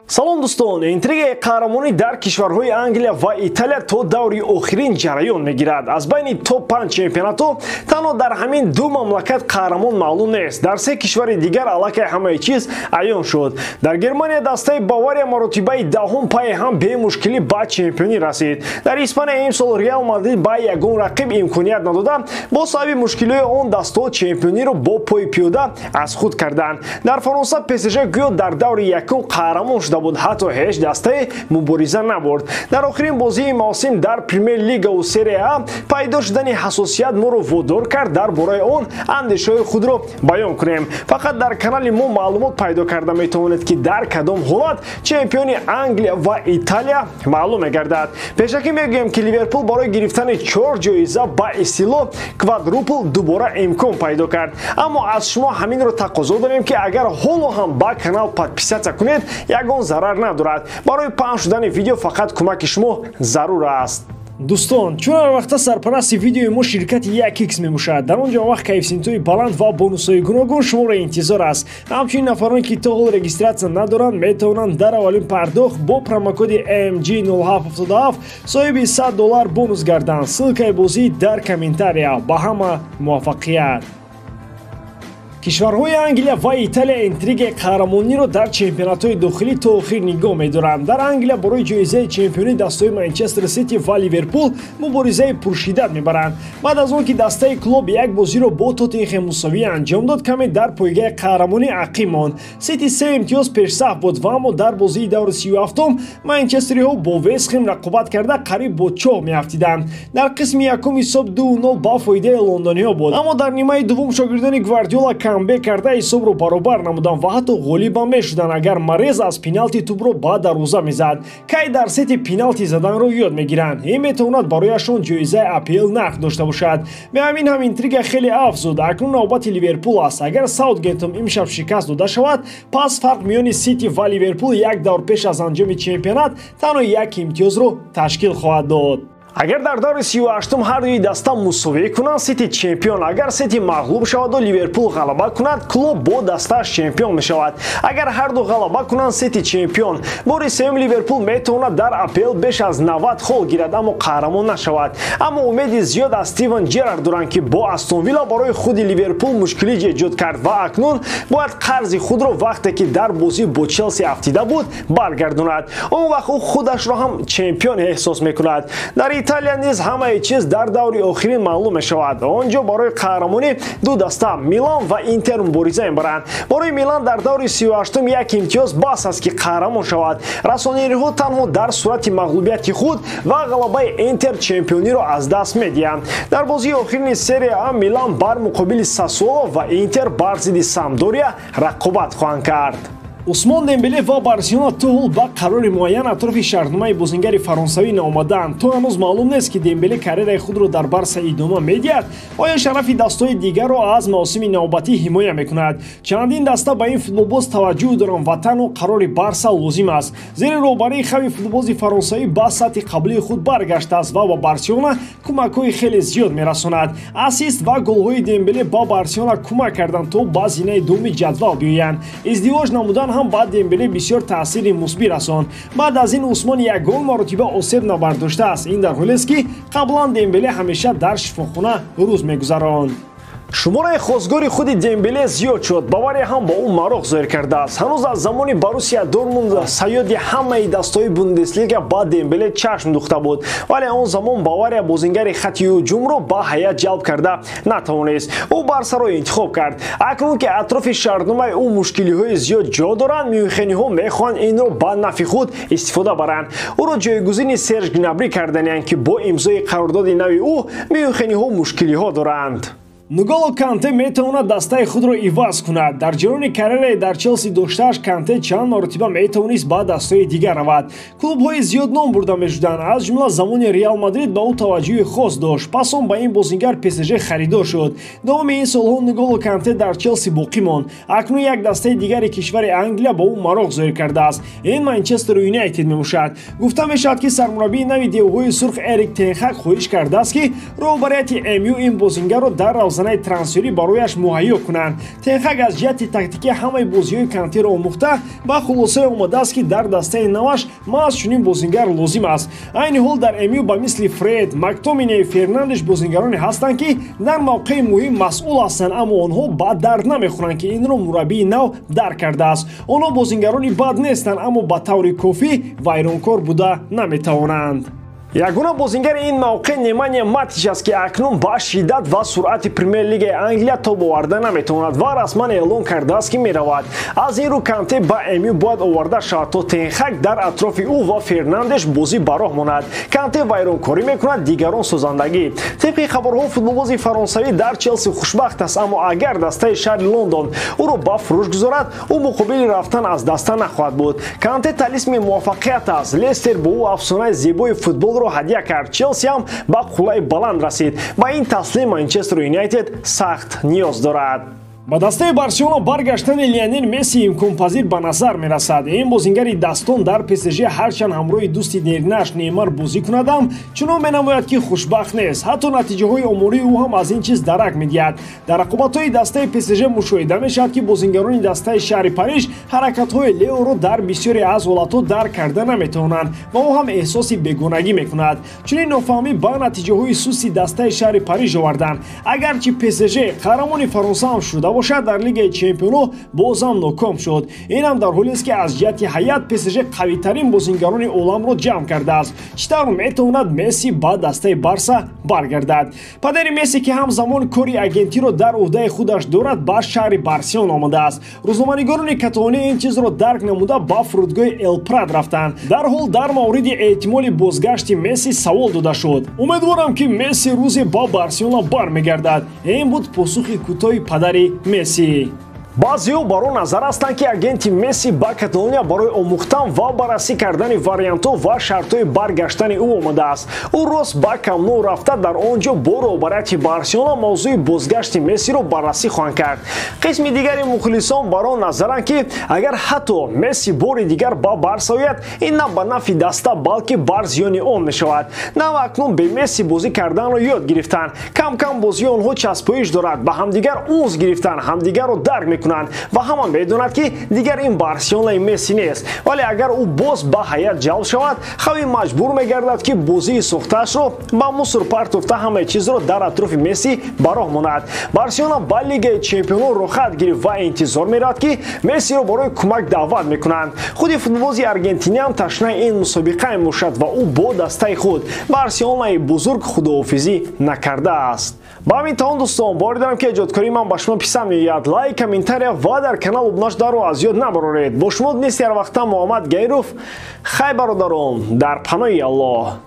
Салом дӯстон, интригаи қаҳрамонӣ дар кишварҳои Англия ва Италия то даври охирин ҷараён мегирад. Аз байни топ 5 чемпионатҳо танҳо дар ҳамин ду мамлакат қаҳрамон маълум нест. Дар се кишвари дигар аллакай ҳамаи чиз аён шуд. Дар Германия дастаи Бавария маротибаи даҳум пайи ҳам бемушкилӣ ба чемпионӣ расид. Дар Испания имсол Реал Мадрид ба ягон рақиб имконият надода, бо сабаби мушкилиҳои он дастаҳо чемпиониро бо пои пиёда аз худ карданд. Дар Фаронса ПСЖ гӯё дар даври якум қаҳрамон шуда буд, ҳатто ҳеҷ дастае мубориза набурд. Дар охирин бозии мавсим дар Премер-лигаву Серия А пайдо шудани ҳассосият моро водор кард дар бораи он андешаҳои худро баён кунем. Фақат дар канали мо маълумот пайдо карда метавонед, ки дар кадом ҳолат чемпиони Англия ва Италия маълум мегардад. Пешакӣ мегӯем, ки Ливерпул барои гирифтани 4 ҷоиза ба истилоҳ квадрупл дубора имкон пайдо кард. Аммо аз шумо ҳаминро тақозо дорем, ки агар ҳоло ҳам ба канал подписаться кунед, ягон зарар надорад. Барои паҳн шудани видео фақат кӯмаки шумо зарур аст. Дӯстон, чун ҳар вақта сарпарасти видеои мо ширкати 1x мебошад, дар он ҷо вақт коэффисиентҳои баланд ва бонусҳои гуногун шуморо интизор аст. Ҳамчунин нафароне, ки то ҳол регистрация надоранд, метавонанд дар аввалин пардохт бо промокоди MG0777 соҳиби $100 бонус гарданд. Ссылкаи бозӣ дар комментария. Ба ҳама муваффақият! Кишварҳои Англия ва Италия интригаи қаҳрамониро дар чемпионатҳои дохилӣ то охир нигоҳ медоранд. Дар Англия барои ҷоизаи чемпионӣ дастаҳои Манчестер Сити ва Ливерпул муборизаи пуршиддат мебаранд. Баъд аз он ки дастаи клуб як бозиро бо Тоттенхем мусовӣ анҷом дод, каме дар пойгаи қаҳрамонӣ ақиб монд. Сити 3 имтиёз пешсаф буд ва аммо дар бозии даври 37-ум манчестериҳо бо Вестхем рақобат карда қариб бо чоҳ меафтиданд. Дар қисми якум ҳисоб 2-0 ба фоидаи лондониҳо буд, аммо дар нимаи дуввум шогирдони Гвардиола камбек карда ҳисобро баробар намуданд ва ҳатто ғолибам мешуданд, агар Марез аз пеналти тӯбро ба дарвоза мезад. Кай дар Сити пеналти заданро ёд мегиранд, ин метавонад барояшон ҷоизаи АПЛ нарх дошта бошад. Бе ҳамин ҳам интрига хеле афзуд. Акнун навбати Ливерпул аст. Агар Саутгемптон имшаб шикаст дода шавад, пас фарқ миёни Сити ва Ливерпул як давр пеш аз анҷоми чемпионат танҳо як имтиёзро ташкил хоҳад дод. Агар дар даври 38-ум ҳар дуи даста мусовӣ кунанд, Сити чемпион. Агар Сити мағлуб шаваду Ливерпул ғалаба кунад, клуб бо дастааш чемпион мешавад. Агар ҳар ду ғалаба кунанд, Сити чемпион. Бори сеюм Ливерпул метавонад дар АПЛ беш аз 90 хол гирад, аммо қаҳрамон нашавад. Аммо умеди зиёд аз Стивен Джерард доранд, ки бо Астон Вилла барои худи Ливерпул мушкилӣ эҷод кард ва акнун бояд қарзи худро вақте ки дар бозӣ бо Челси афтида буд баргардонад. Он вақт ӯ худашро ҳам чемпион эҳсос мекунад. Дар Италия низ ҳамаи чиз дар даври охирин маълум мешавад. Он ҷо барои қаҳрамонӣ ду даста Милан ва Интер мубориза мебаранд. Барои Милан дар даври 38-ум як имтиёз бас аст, ки қаҳрамон шавад. Расонириҳо танҳо дар сурати мағлубияти худ ва ғалабаи Интер чемпиониро аз даст медиҳанд. Дар бозии охирини Серия А Милан бар муқобили Сассуоло ва Интер бар зидди Самдория рақобат хоҳанд кард. Усмон Дембеле ва Барселона то ҳол ба қарори муайян атрофи шартномаи бозингари фаронсавӣ наомадаанд. То ҳанӯз маълум нест, ки Дембеле карьераи худро дар Барса идома медиҳад, оё шарафи дастаҳои дигарро аз мавсими навбатӣ ҳимоя мекунад. Чандин даста ба ин футболбоз таваҷҷӯҳ доранд ва танҳо қарори Барса лозим аст. Зери роҳбарии Хави футболбози фаронсавӣ ба сатҳи қаблии худ баргаштааст ва ба Барселона кӯмакҳои хеле зиёд мерасонад. Ассист ва голҳои Дембеле ба Барселона кӯмак карданд, то ба зинаи дуввуми ҷадвал биёянд. Издивоҷ намудан ҳам ба Дембеле бисёр таъсири мусбӣ расонд. Баъд аз ин Усмон ягон маротиба осеб набардоштааст. Ин дар ҳолест, ки қаблан Дембеле ҳамеша дар шифохона рӯз мегузаронд. Шумораи хосгори худи Дембеле зиёд шуд. Бавария ҳам бо ӯ мароқ зоҳир кардааст. Ҳанӯз аз замони Боруссия Дортмунд саёди ҳамаи дастаҳои Бундеслига ба Дембеле чашм духта буд, вале он замон Бавария бозингари хатти ҳуҷумро ба ҳайат ҷалб карда натавонист. Ӯ Барсаро интихоб кард. Акнун ки атрофи шартномаи ӯ мушкилиҳои зиёд ҷо доранд, мюнхениҳо мехоҳанд инро ба нафъи худ истифода баранд. Ӯро ҷойгузини Серж Гнабри карданианд, ки бо имзои қарордоди нави ӯ мюнхениҳо мушкилиҳо доранд. Нголо Канте метавонад дастаи худро иваз кунад. Дар ҷараёни карьераи дар Челси доштааш Канте чанд маротиба метавонист ба дастаҳои дигар равад. Клубҳои зиёд ном бурда мешуданд, аз ҷумла замони Реал Мадрид ба ӯ таваҷҷӯҳи хос дошт. Пас он ба ин бозингар ПСЖ харидор шуд. Давоми ин солҳо Нголо Канте дар Челси боқӣ монд. Акнун як дастаи дигари кишвари Англия ба ӯ мароқ зоҳир кардааст. Ин Манчестер Юнайтед мебошад. Гуфта мешавад, ки сармураббии нави девҳои сурх Эрик Тен Хаг хоҳиш кардааст, ки роҳбарияти МЮ ин бозингарро дар мувозанаи трансферӣ барояш муҳайё кунанд. Тен Хаг аз ҷиҳати тактикӣ ҳамаи бозиҳои Кантеро омӯхта, ба хулосае омадааст, ки дар дастаи наваш маҳз чунин бозингар лозим аст. Айни ҳол дар МЮ ба мисли Фред, Мактоминей, Фернандеш бозингароне ҳастанд, ки дар мавқеи муҳим масъул ҳастанд, аммо онҳо ба дард намехӯранд, ки инро мураббии нав дарк кардааст. Онҳо бозингарони бад нестанд, аммо ба таври кофӣ вайронкор буда наметавонанд. Ягона бозингари ин мавқеъ Немания Матич аст, ки акнун ба шиддат ва суръати Премер-лигаи Англия тоб оварда наметавонад ва расман эълон кардааст, ки меравад. Аз ин рӯ Канте ба МЮ бояд оварда шавад, то Тен Хаг дар атрофи ӯ ва Фернандеш бозӣ ба роҳ монад. Канте вайронкорӣ мекунад, дигарон созандагӣ. Тибқи хабарҳо, футболбози фаронсавӣ дар Челси хушбахт аст, аммо агар дастаи шаҳри Лондон ӯро ба фурӯш гузорад, ӯ муқобили рафтан аз даста нахоҳад буд. Канте талисми муваффақият аст. Лестер бо ӯ афсонаи зебои футболро ҳадя кард. Челси ҳам ба қуллаи баланд расид. Ба ин таслим Манчестер Юнайтед сахт ниёз дорад. Ба дастаи Барселона баргаштани Лионел Месси имконпазир ба назар мерасад. Ин бозингари дастон дар ПСЖ ҳарчанд ҳамроҳи дӯсти деринаш Неймар бозӣ кунадам, чунон менамояд, ки хушбахт нест. Ҳатто натиҷаҳои омории ӯ ҳам аз ин чиз дарак медиҳад. Дар рақобатҳои дастаи ПСЖ мушоҳида мешавад, ки бозингарони дастаи шаҳри Париж ҳаракатҳои Леоро дар бисёре аз ҳолатҳо дарк карда наметавонанд ва ӯ ҳам эҳсоси бегонагӣ мекунад. Чунин нофаҳмӣ ба натиҷаҳои сусти дастаи шаҳри Париж оварданд. Агарчи ПСЖ қаҳрамони Фаронса ҳам шуда бошад, дар Лигаи Чемпионҳо бозам ноком шуд. Ин ҳам дар ҳолест, ки аз ҷиҳати ҳайат ПСЖ қавитарин бозингарони оламро ҷамъ кардааст. Чӣ тавр метавонад Месси ба дастаи Барса баргардад? Падари Месси, ки ҳамзамон кори агентиро дар ӯҳдаи худаш дорад, ба шаҳри Барселона омадааст. Рӯзноманигорони каталонӣ ин чизро дарк намуда, ба фурудгоҳи Эл-Прат рафтанд. Дарҳол дар мавриди эҳтимоли бозгашти Месси савол дода шуд. Умедворам, ки Месси рӯзе ба Барселона бармегардад. Ин буд посухи кӯтоҳи падари Месси. Баъзеҳо бар он назар ҳастанд, ки агенти Месси ба Каталония барои омӯхтан ва баррасӣ кардани вариантҳо ва шартҳои баргаштани ӯ омадааст. Ӯ рост ба Камп Ноу рафта, дар он ҷо бо роҳбарияти Барселона мавзӯи бозгашти Мессиро баррасӣ хоҳанд кард. Қисми дигари мухлисон бар он назаранд, ки агар ҳатто Месси бори дигар ба Барса ояд, ин на ба нафъи даста, балки бар зиёни он мешавад. Нав акнун бе Месси бозӣ карданро ёд гирифтанд. Кам-кам бозии онҳо часпоиш дорад, ба ҳамдигар унс гирифтанд, ҳамдигарро дарк мекунанд ва ҳама медонад, ки дигар ин Барселонаи Месси нест. Вале агар ӯ боз ба ҳайат ҷалб шавад, Хави маҷбур мегардад, ки бозии сохтаашро ба мусор партофта, ҳамаи чизро дар атрофи Месси ба роҳ монад. Барселона ба Лигаи Чемпионҳо роҳхат гирифт ва интизор меравад, ки Мессиро барои кӯмак даъват мекунанд. Худи футболбози аргентинӣ ҳам ташнаи ин мусобиқа мебошад ва ӯ бо дастаи худ Барселонаи бузург худоҳофизӣ накардааст. Ба ҳамин таом, дӯстон, боварӣ дорам, ки эҷодкории ман ба шумо писанд меояд. Лайк, комментария ва дар канал обуна шударо аз ёд набароред. Бо шумо нест ҳар вақта Муҳаммад Гайров. Хай, бародарон, дар паноҳи Аллоҳ.